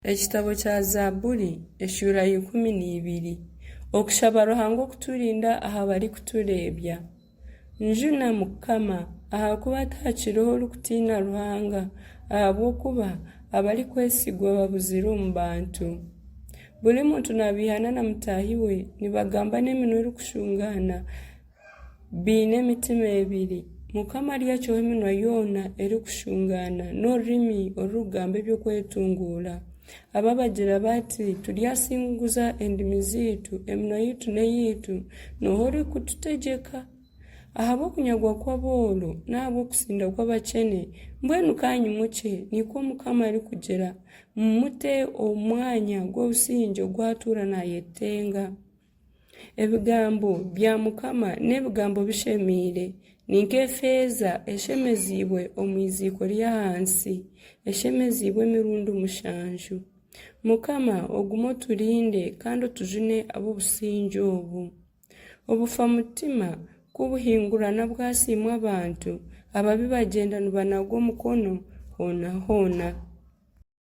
Ekitabo kya Zaaburi eshuura ya 12. Okushaba Ruhanga okuturinda aha barikutureebya. Njuna Mukama, ahakuba tihakiriho orikutiina Ruhanga, ahabw'okuba abarikwesigwa babuzire omu bantu. Buri muntu naabeihana na mutaahi we, nibagamba n'eminwa erikushungaana, Baine emitima ebiri. Mukama aryacwaho eminwa yoona erikushungaana n'orurimi orurikugamba eby'okwetunguura. Abo abagira bati, Turyasinguza endimi zaitu, eminwa yaitu n'eyaitu, n'oha orikututegyeka? Ahabw'okunyagwa kw'abooro n'ahabw'okutsinda kw'abakyene, mbwenu ka nyimukye, nikwo Mukama arikugira, mmute omu mwanya gw'obusingye ogu atuura naayetenga. Ebigambo bya Mukama n'ebigambo bishemeire, ni nk'efeeza eshemeziibwe omu iziiko ry'ahansi, eshemeziibwe emirundi mushanju. Mukama ogume oturinde kandi otujune ab'obusingye obu. Obufamutima ku buhingurana bwasiimwa abantu, ababi bagyenda nibanaga omukono hoona hoona.